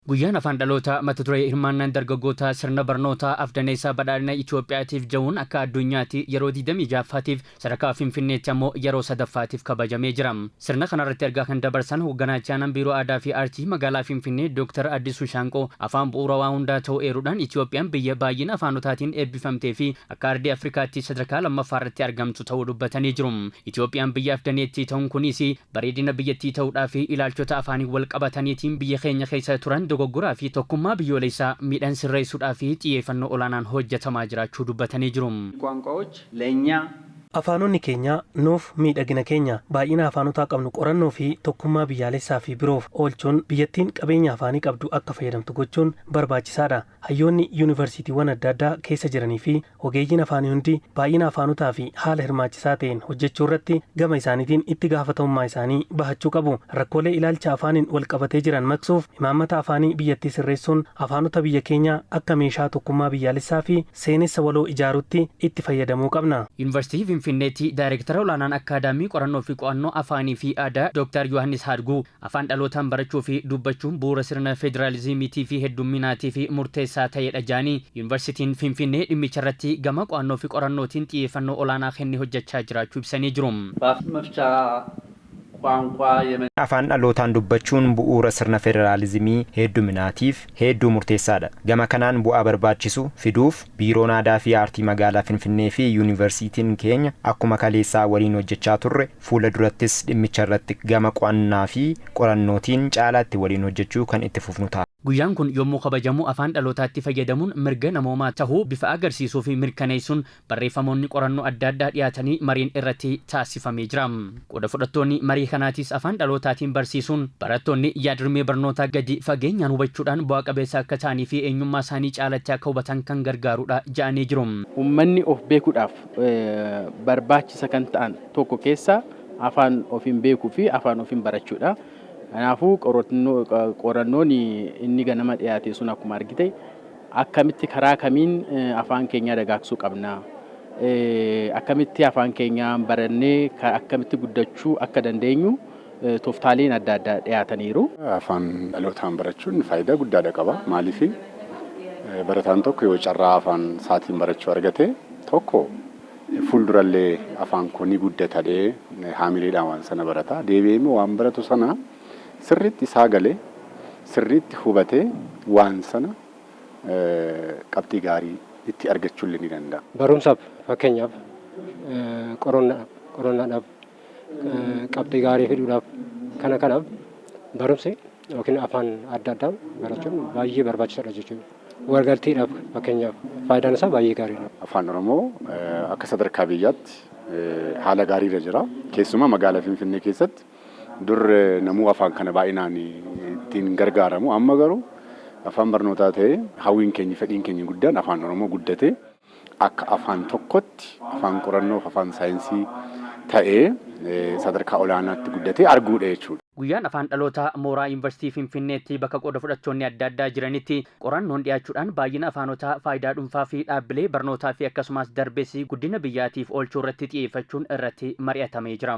Guyyaan afaan dhalootaa mata duree hirmaannaan dargaggoota sirna barnootaa afdaneessaa badhaadhina Itoophiyaatiif jedhuun akka addunyaatti yeroo 26ffaatiif, sadarkaa Finfinneetti ammoo yeroo sadaffaatiif kabajamee jira. Sirna kanarratti ergaa kan dabarsan hoogganaa aanaan Biiroo Aadaa fi Aartii magaalaa Finfinnee Dr. Addisuu Shaanqoo, afaan bu'uura waa hundaa ta'uu eeruudhaan, Itoophiyaan biyya baay'ina afaanotaatiin eebbifamtee fi akka ardii Afrikaatti sadarkaa lammaffaa irratti argamtu ta'uu dubbatanii jiru. Itoophiyaan biyya afdaneettii ta'uun kunis bareedina biyyattii ta'uudhaa fi ilaalchota afaanii wal qabataniitiin biyya keenya keessa turan dogoggoraa fi tokkummaa biyyoolessaa miidhan sirreessuudhaa fi xiyyeeffannoo olaanaan hojjetamaa jiraachuu dubbatanii jiru. ቋንቋዎች ለእኛ Afaanonni keenya nuuf miidhagina keenya. Baay'ina afaanotaa qabnu qorannoo fi tokkummaa biyyaalessaa fi biroof oolchuun biyyattiin qabeenya afaanii qabdu akka fayyadamtu gochuun barbaachisaadha. Hayyoonni yuunivarsiitiiwwan adda addaa keessa jiranii fi ogeeyyiin afaanii hundi baay'ina afaanotaa fi haala hirmaachisaa ta'een hojjechuu irratti gama isaaniitiin itti gaafatamummaa isaanii bahachuu qabu. Rakkoolee ilaalcha afaaniin wal qabatee jiran maqsuuf imaammata afaanii biyyattii sirreessuun afaanota biyya keenyaa akka meeshaa tokkummaa biyyaalessaa fi seenessa waloo ijaaruutti itti fayyadamuu qabna. Yuunivarsiitii Finfinneetti Daayireektara olaanaan Akkaadaamii Qorannoo fi Qo'annoo Afaanii fi Aadaa Dr. Yohaannis Haadguu, afaan dhalootaan barachuu fi dubbachuun bu'uura sirna federaalizimiitii fi heddumminaatii fi murteessaa ta'edha jaanii, Yuunivarsiitiin Finfinnee dhimmicha irratti gama qo'annoo fi qorannootiin xiyyeeffannoo olaanaa kennee hojjechaa jiraachuu ibsanii jiru. በአፍ መፍቻ ቋንቋ የመ Afaan dhalootaan dubbachuun bu'uura sirna federaalizimii hedduminaatiif hedduu murteessaadha. Gama kanaan bu'aa barbaachisu fiduuf Biiroon Aadaa fi Aartii magaalaa Finfinnee fi yuunivarsiitiin keenya akkuma kaleessaa waliin hojjechaa turre, fuula durattis dhimmicha irratti gama qo'annaa fi qorannootiin caalaatti waliin hojjechuu kan itti fufnu ta'a. Guyyaan kun yommuu kabajamu afaan dhalootaatti fayyadamuun mirga namoomaa tahuu bifa agarsiisuu fi mirkaneessuun barreeffamoonni qorannoo adda addaa dhiyaatanii mariin irratti taasifamee jira. Qooda fudhattoonni marii kanaatis afaan dhalootaatiin barsiisuun barattoonni yaadrimee barnootaa gadi fageenyaan hubachuudhaan bu'aa qabeessa akka ta'anii fi eenyummaa isaanii caalatti akka hubatan kan gargaarudha jedhanii jiru. Uummanni of beekuudhaaf barbaachisa kan ta'an tokko keessa afaan ofiin beekuu fi afaan ofiin barachuudha. Kanaafuu qorannoon inni ganama dhiyaate sun akkuma argite akkamitti, karaa kamiin afaan keenya dagaagsuu qabna, akkamitti afaan keenya barannee akkamitti guddachuu akka dandeenyu tooftaaleen adda addaa dhiyaataniiru. Afaan dhalootaan barachuun faayidaa guddaadha qaba. Maaliif, barataan tokko yoo carraa afaan isaatiin barachuu argate tokko, fuuldurallee afaan kun ni guddatadhee haamileedhaan waan sana barata. Deebi'ee immoo waan baratu sana sirriitti isaa galee, sirriitti hubatee, waan sana qabxii gaarii itti argachuullee ni danda'a. Barumsaaf, fakkeenyaaf qorannaadhaaf, qabxii gaarii fiduudhaaf, kana kanaaf barumsi yookiin afaan adda addaa barachuun baay'ee barbaachisaadha jechuudha. Walgalteedhaaf fakkeenyaaf faayidaan isaa baay'ee gaariidha. Afaan Oromoo akka sadarkaa biyyaatti haala gaariirra jira. Keessumaa magaalaa Finfinnee keessatti dur namuu afaan kana baay'inaan ittiin gargaaramu. Amma garuu afaan barnootaa ta'ee, hawwiin keenya, fedhiin keenya guddaan afaan Oromoo guddatee akka afaan tokkotti afaan qorannoof afaan saayinsii ta'ee sadarkaa olaanaatti guddatee arguudha jechuudha. Guyyaan afaan dhalootaa mooraa Yuunivarsiitii Finfinneetti bakka qooda fudhattoonni adda addaa jiranitti qorannoon dhiyaachuudhaan baay'ina afaanotaa faayidaa dhuunfaa fi dhaabbilee barnootaa fi akkasumas darbees guddina biyyaatiif oolchuu irratti xiyyeeffachuun irratti mari'atamee jira.